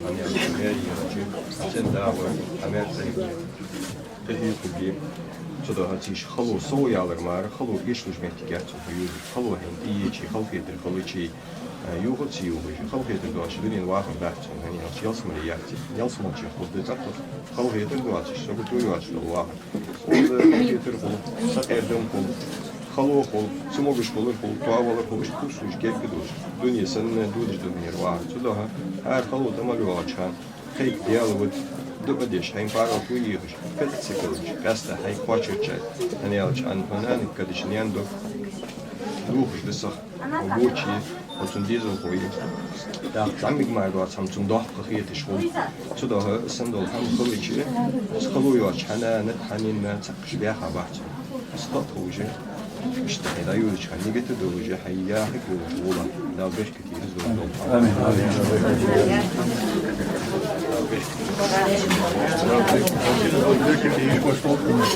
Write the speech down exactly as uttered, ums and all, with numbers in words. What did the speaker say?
Хьамер, хьамер йолча, цӀен дагӀа, хьамер цӀайга, тӀехьа кхуьге. Цудухьа цига хало сов ялар мара, хало эшлуш моттиг яц цу хьаювлаш. Хало хьайна тӀаеча, халахетар хилча, а, юха а ца юхаш, халахетар доацаш дунен вахар дац цун, хӀана аьлча ялсмале яц. Ялсмалчех хургда цӀаккха халахетар доацаш, сагото йоацаш дола вахар. Укхаза халахетар хул, сакъердам хул, хало хул, цамогаш хулар хул, тоавалар хул, иштта кхувсаш герга долаш. Дуне санна дудаш дунера вахар. Цудухьа хӀара хало тӀа мел йоагӀача хана, кхайка Даьла вита, дуӀа деш, хьайна паргӀато ехаш, кад ца калча, къаьстта хьайга кхоачаргья, хӀана аьлча Ӏа хьона нанага кадача наьна дог дохаш да сиха. Вочи, оцун дезалхой. ТӀаккха зӀамига мара доаца хӀама цунна доккха хеташ хул. Цудухьа санна дола хӀама хилча, из хало йоацаш хьа нанна, хьа наьна цхьаккха баьха бац. Из кхаъ ховш, иштта хьай дӀайодача хана нигат а долаш, хьай яхар а йолаш вола. Дала беркате еза долда. Амин.